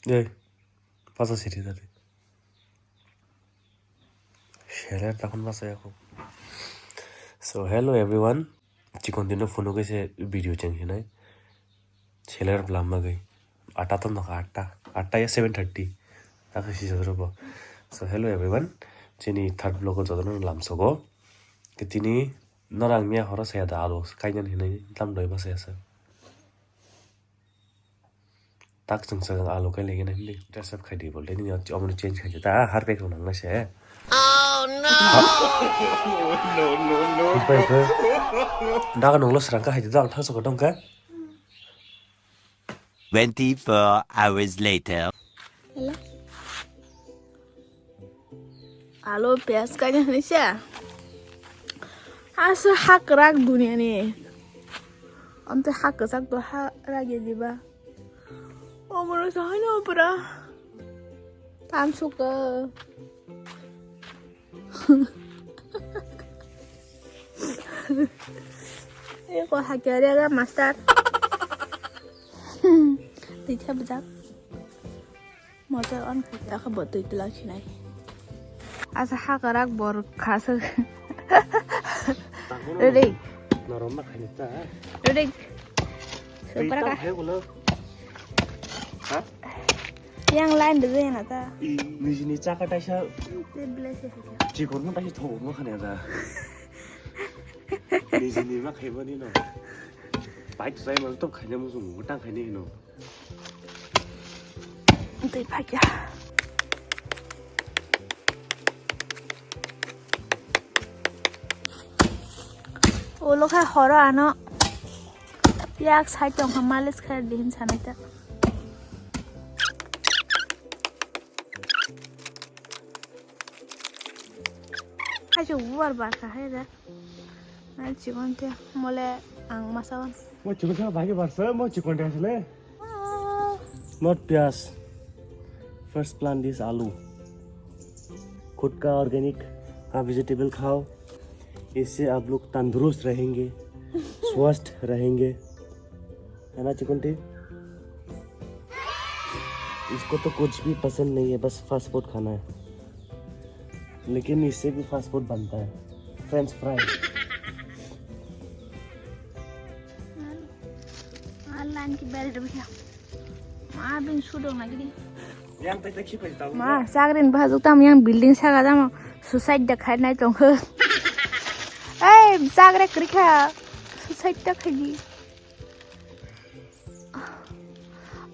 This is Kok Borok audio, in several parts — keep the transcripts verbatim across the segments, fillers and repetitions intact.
Ei, pacha siri tadi. Seller takon pacha yako. So, hello everyone. Chikon dino phone ke se video cheng hinai. Seller blam magai. Atta to nokha atta. Atta ya seven thirty. Takhe sisa robo. So, hello everyone. Chini third vlog o jotono lamsogo. Ke tini norang miya horo saya da alo. Kainan hinai tam doi ba saya sa. Tak chwng chwng alo kai lagi na hindi dress up khai di bol. Ini yang omni change khai ta har pek nang na se. Oh no. No, no, no. Pai ko. Daga nunglo serang ka hai da ang thang so dong ka. Twenty-four hours later. Hello. Alo piyas kaina hinwi se. Asa hak rak dunia ni. Amte hak kwchak to ha rak ya diba. Omoro sa haino pura. Tan suka. Eko hakya ria master. Twi thep jak. Motor on khe ta khe bo twi twlang sinai. Asa hakarak bor khaswk. Ready. Norok ma khaini ta. Ready. Twi Supra ta ka. Hai ulo. Ha? Yang line de jena ta. I, nijini chaka taisa. Te bless ya. Chikon mo taisa thogo mo khane da. Nijini ma khaimani no. Bike sai mo to khaina mo sung mo tang khaini no. Tei phakya. Ulo khe horo ano yak side tong kha malis khe dihin sanai ta. Kaisa uar bar kha hai da. Ai chikon te mole ang masa on. Mo chikon sa bagi barsa mo chikon te asle. Not piyas. First plant is alu. खुद का ऑर्गेनिक का वेजिटेबल खाओ, इससे आप लोग तंदुरुस्त रहेंगे, स्वस्थ रहेंगे, है ना चिकन टी? इसको तो कुछ भी पसंद नहीं है, बस फास्ट फूड खाना है। लेकिन इससे भी फास्ट फूड बनता है, French fry. Online ki belt bhi. Ma bin sudong lagi di. Yang tak tak kipai tahu. Ma sagrin bhajok tam yang building saga jamo suicide da khai nai tong khe. Ei sagre krikha suicide da khai di.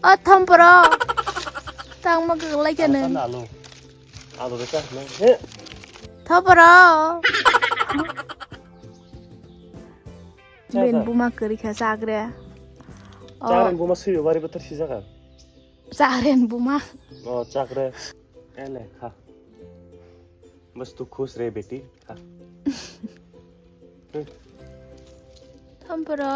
O thompro. Tang ma gulai kene. Alo. Alo beta. He. Thompro. Ben buma kwrwi kha chakre. O. Chakre buma swi bari bothor si jaga. Chakre buma. O chakre. Ele kha. Bas tu khush re beti. Kha. Thampro.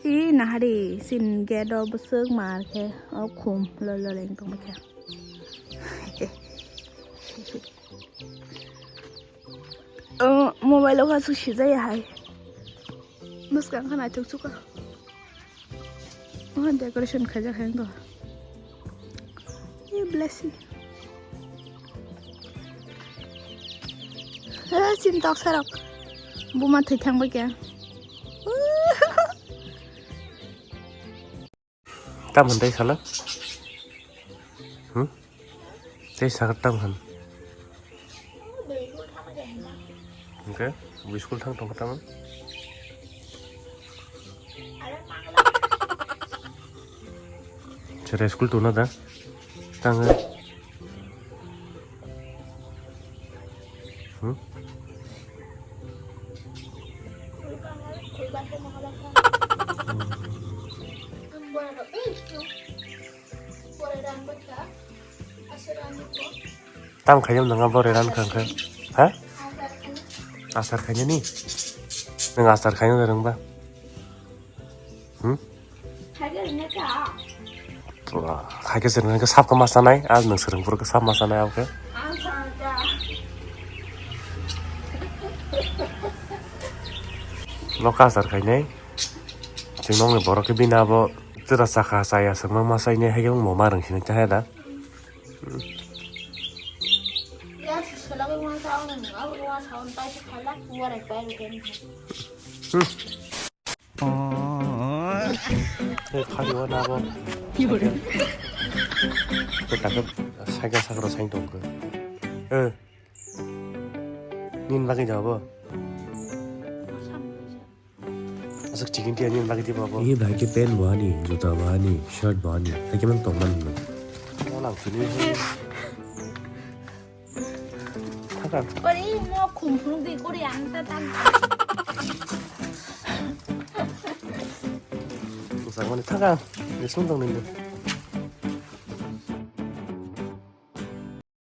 I nahari sin gedo bwswk mar khe o khum lol lol eng tong khe. O mobile o wansuk sijaya hai. Bwskang khe naithok suka. O decoration khaijak hai wngkha. E blessing. E chini toksa rok. Buma thwi thang bai khe. Tam hwn tei sala? Hmm? Tei sakha tam hwn? Hwnkhe bui school thang tongkha tamo? Cherai school tongna da? Tang. Hmm? Tam khaiyam nang abo reran khang khe? Ha? Asar khainani? Nang asar khaina rwngba? Hmm? Khaikhe rwngkha. Pura, khaikhe se rwngkha, sap khe ma sanai, ah, nwng swrwng phuru khe sap ma sanai, okay? Noka asar khainai. Chwng nokni borok khe bini abo Tura sakha chaya sangma ma chaini hai khe wngmo ma rwng sini chaya da. Ya, si selawi wan sa on ni, awi wan sa on, pai si khala, kuwar ek pai rugen. Hei, khali wana bo. Ko takhe saika sakro sain tongkhe. Eh. Nin bagwi jabo. Aswk chicken tiya nin bagwi diba bo. Ini bhai ke pen bani, juta bani, shirt bani. Hai ke man tong man. Mo lang sini. Thakar. Kori mo khum phung di kori ang ta ta. Usang mani thakar. Ni sung tong ni.